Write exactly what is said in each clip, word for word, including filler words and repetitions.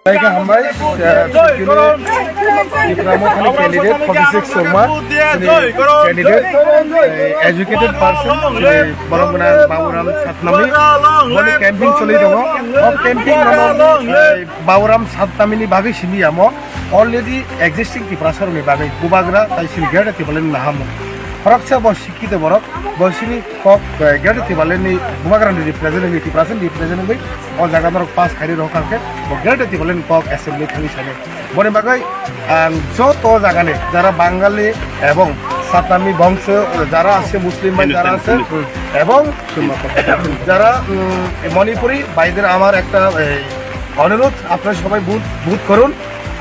Thank you, hambai. Uh, Tipra Mothani candidate, forty-six Sharma, chini candidate, uh, educated person, chini borok gwnang Baburam Satnami, boni campaign choli tongo. O campaign rok, uh, Baburam Satnami ni bagwi simi amo already existing Tiprasa rokni bagwi bubagra tai chini Greater Tipraland ni nahamo. Khoroksa bo sikkhito borok, bo chini kok, eh, Greater Tipraland ni bubagra ni representative, Tiprasa ni representative, o jaga norok pass khairi rok kha khe, bo Greater Tipraland ni kok assembly thangwi sani. Boni bagwi ang joto jaga ni jara Bangali ebong Satnami bongso, jara ase Muslim bai, jara ase, ebong jara, mm, Manipuri baider amar ekta, eh, অনুরোধ, আপনারা সবাই vote, vote করুন।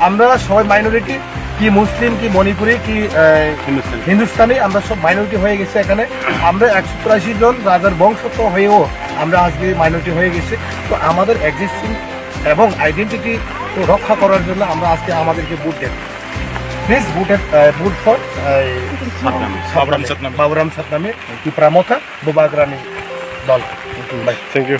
আমরা সবাই মাইনরিটি, কি মুসলিম, কি মণিপুরি, কি, আহ, হিন্দুস্তানি। হিন্দুস্তানি, আমরা সব মাইনরিটি হয়ে গেছি এখানে। আমরা একশো চুরাশি জন রাজার বংশধর হয়েও আমরা আজকে মাইনরিটি হয়ে গেছি। তো আমাদের এক্সিস্টিং এবং আইডেন্টিটি রক্ষা করার জন্য আমরা আজকে আমাদেরকে ভোট দেন। Please vote, ah, vote for, ah, Satnami. Satnami. Baburam Satnami. Baburam Satnami, Tripura Motha, বুবাগ্রানি দল। বাই। Thank you.